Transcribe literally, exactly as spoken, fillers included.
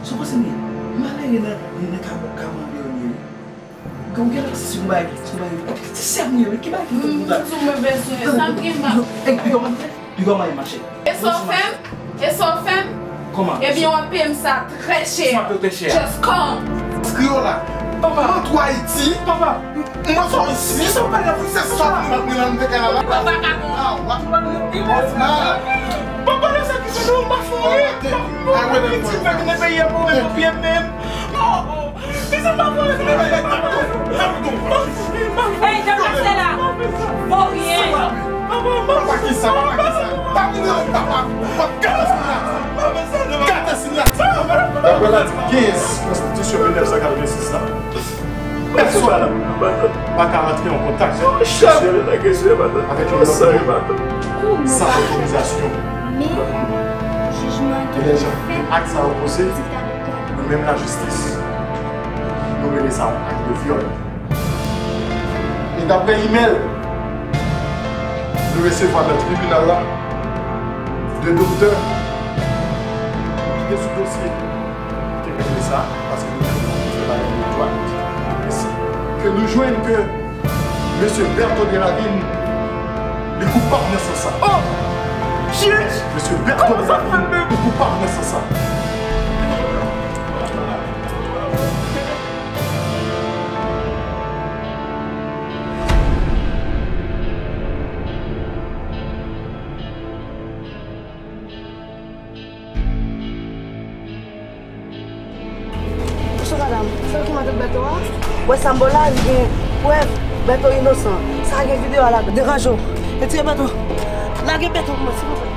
Sa w panse m ye? Malere nan, nan ka, ka mande yo ye. Gen, gen lòt si m bay, si m bay. Ti sè m ye, wi, ki bagay ki fè konsa? Sou mwen bezwen, sa m gen m ap. Ey, piga w mande, piga w mande mache. E sa w fè m? E sa w fè m? Kòman? Ebyen, w ap peye m sa trè chè. Sa w ap peye trè chè. Just come. Kriyola. Papa. Mwen tou Ayiti. Papa. Mwen sò isi, sa w pale pou se sòt mwen ap mwen nan de kanal la. Papa ka bon. Ah, wa. Papa, nan sa ki se nou, m pa fè anyen. Papa, m pa fè anyen, ti fè ki nan peyi a pou mwen, pou pye menm. Oh, oh. Hey, deplase la. Voryen. Papa, ki sa, papa, ki sa? Pa vin nan papa, papa, gate sinyati. Gate sinyati. Daprè latik kenz konstitisyon mil nèf san katrevensis la, pèsonn pa ka antre an kontak seksyèl avèk yon lòt moun san otorizasyon. Men, jijman an ki fèt, ak sa yo poze, nou menm lajistis, nou rele sa yon ak de vyòl. E daprè imèl nou resevwa nan tribinal la, de doktè ki te sou dosye, ki te regle sa, paske nou te fè bagay yo dwat. Mèsi. Ke nou jwenn ke mesye Bertho Delavigne, li koupab nan sans sa. Oh! Jij! Mesye Bertho Delavigne, li koupab nan sans sa. Mesye, madanm, se ou ki mande Bèto a? Wè sa m ba w la, li gen prèv Bèto inosan. Sa gen videyo a ladan. Deranje w. Retire Bèto. Lage Bèto pou mwen, silvouplè.